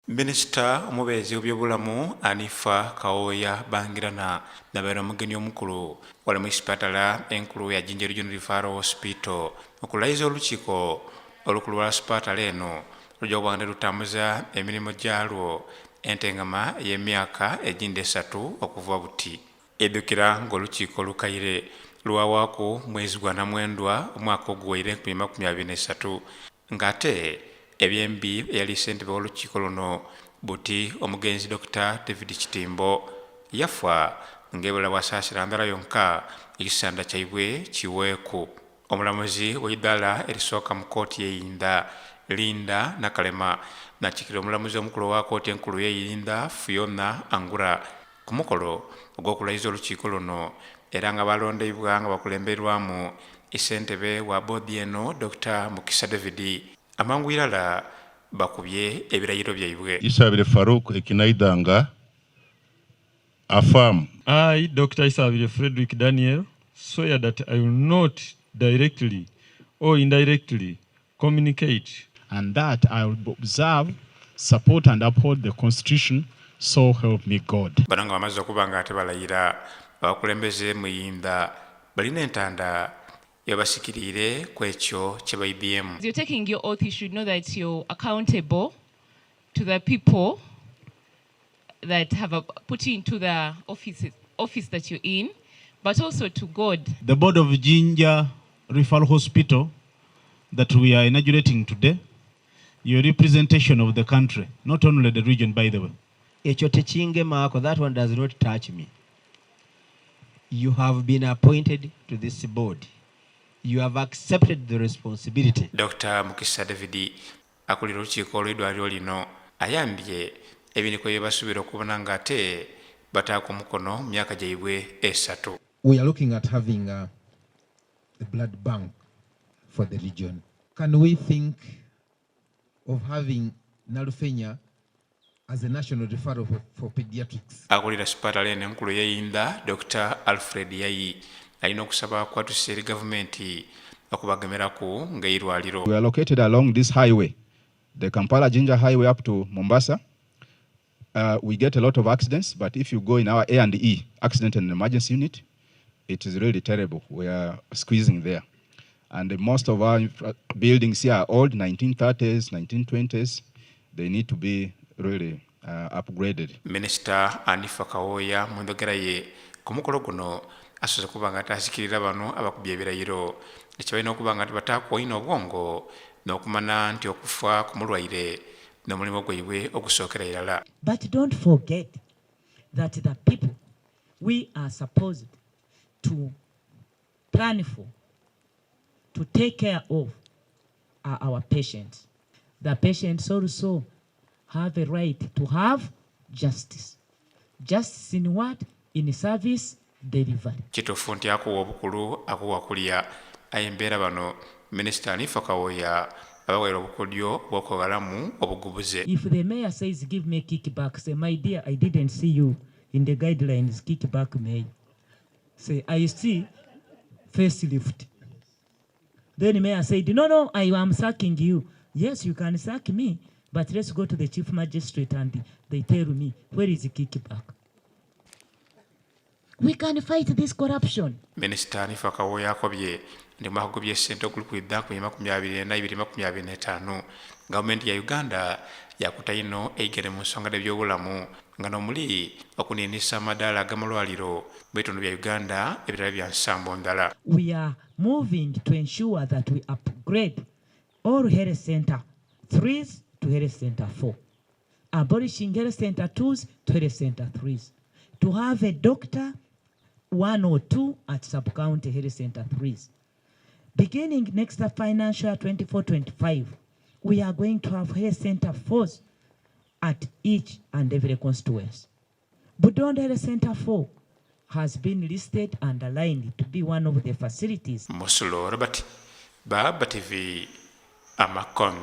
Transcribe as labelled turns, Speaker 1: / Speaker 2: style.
Speaker 1: Minisita omubeezi ow'ebyobulamu Anifa Kawooya Bangirana nabaire omugenyi omukulu wale mu sipatala enkulu ya Jinja Regional Referral Hospital okulayiza olukiiko olukulu lwa sipatala eno olujja okuba nga lutambuza emirimu gyalwo entengama ey'emyaka egindi 3 okuva buti. Idhukira nga olukiiko olukaire lwawaaku mwezi gwa Namwendwa omwaka oguwaire 2023, ng'ate ebyembi eyali ssentebe w'olukiiko luno buti omugenzi Dr. David Kitimbo yafa ng'ebula bwasaasira ndala yonka ekisanda kyaibwe kiweeku. Omulamuzi w'eidaala erisooka mu kooti y'Eyinda, Linda Nakalema, n'akiikirira omulamuzi omukulu owa kooti enkulu y'Eyinda, Fiona Angura, ku mukolo ogw'okulayiza olukiiko luno, era nga balondeibwa nga bakulemberwamu ssentebe wa boodi eno Dr. Mukisa David. Amangu irala bakubye ebirayiro byaibwe.
Speaker 2: Isabire Farouk Ekinaidanga affirm.
Speaker 3: I, Dr. Isabire Frederick Daniel, swear that I will not directly or indirectly communicate
Speaker 4: and that I will observe, support, and uphold the Constitution, so help me God.
Speaker 1: Bano nga bamaze okuba nga ate balayira, abakulembeze muyinda balina entanda ebasikiriire ku ekyo kye baibyemu.
Speaker 5: As you're taking your oath, you should know that you're accountable to the people that have put you into the office that you're in, but also to God.
Speaker 6: The board of Jinja Referral Hospital that we are inaugurating today, your representation of the country, not only the region, by the way.
Speaker 7: Ekyo tekingemaako, that one does not touch me. You have been appointed to this board. You have accepted the responsibility.
Speaker 1: Dr. Mukisa David akulira olukiiko olw'eddwaliro lino ayambye ebiniko bye basuubira okubona ng'ate bataako omukono mu myaka gyaibwe 3.
Speaker 8: We are looking at having a blood bank for the region. Can we think of having Nalufenya as a national referral for pediatrics?
Speaker 1: Akulira sipatala eno enkulu ey'Eyinda, Dr. Alfred Yayi, alina okusaba kwatusa eri gavumenti okubagemeraku ng'eirwaliro.
Speaker 9: We are located along this highway, the Kampala Jinja Highway up to Mombasa. We get a lot of accidents, but if you go in our A&E, Accident and Emergency Unit, it is really terrible. We are squeezing there. And most of our buildings here are old, 1930s, 1920s. They need to be really upgraded.
Speaker 1: Minisita Anifa Kawooya mu njogera ye ku mukolo guno asoose kuba nga taasikirira bano abakubye ebirayiro ekibalina okuba nga tibataakwoyina obwongo n'okumana nti okufa ku mulwaire n'omulimu gwaibwe ogusookera irala.
Speaker 10: But don't forget that the people we are supposed to plan for, to take care of, are our patients. The patients also have a right to have justice. Justice in what? In service delivery.
Speaker 1: Kituufu nti akuwa obukulu akuwa kulya, aye embeera bano Minisita Anifa Kawooya abawaire obukodyo bw'okwewalamu obugubuze.
Speaker 10: If the mayor says, "Give me kickback," say, "My dear, I didn't see you in the guidelines, kickback mayor." Say, "I see facelift." Then mayor said, No, I am sacking you." "Yes, you can sack me, but let's go to the chief magistrate and they tell me, where is the kickback?" We can fight this corruption.
Speaker 1: Minisita Anifa Kawooya akobye nti mwaka gw'ebyessente oguli kwidha 2024 2025, gavumenti ya Uganda yakuta ino eigere mu nsonga d'ebyobulamu nga n'omuli okuninisa amadaala ag'amalwaliro mu bitundu bya Uganda ebitali bya nsambo ndala.
Speaker 10: We are moving to ensure that we upgrade all health center 3s to health center 4, abolishing health center 2s to health center 3s, to have a doctor 1 or 2 at sub-county health center 3s. Beginning next financial year 24-25, we are going to have health center 4s at each and every constituency. Budondo Health Center 4 has been listed and aligned to be one of the facilities.
Speaker 1: Musulo Robert, Baba TV, Amakonde.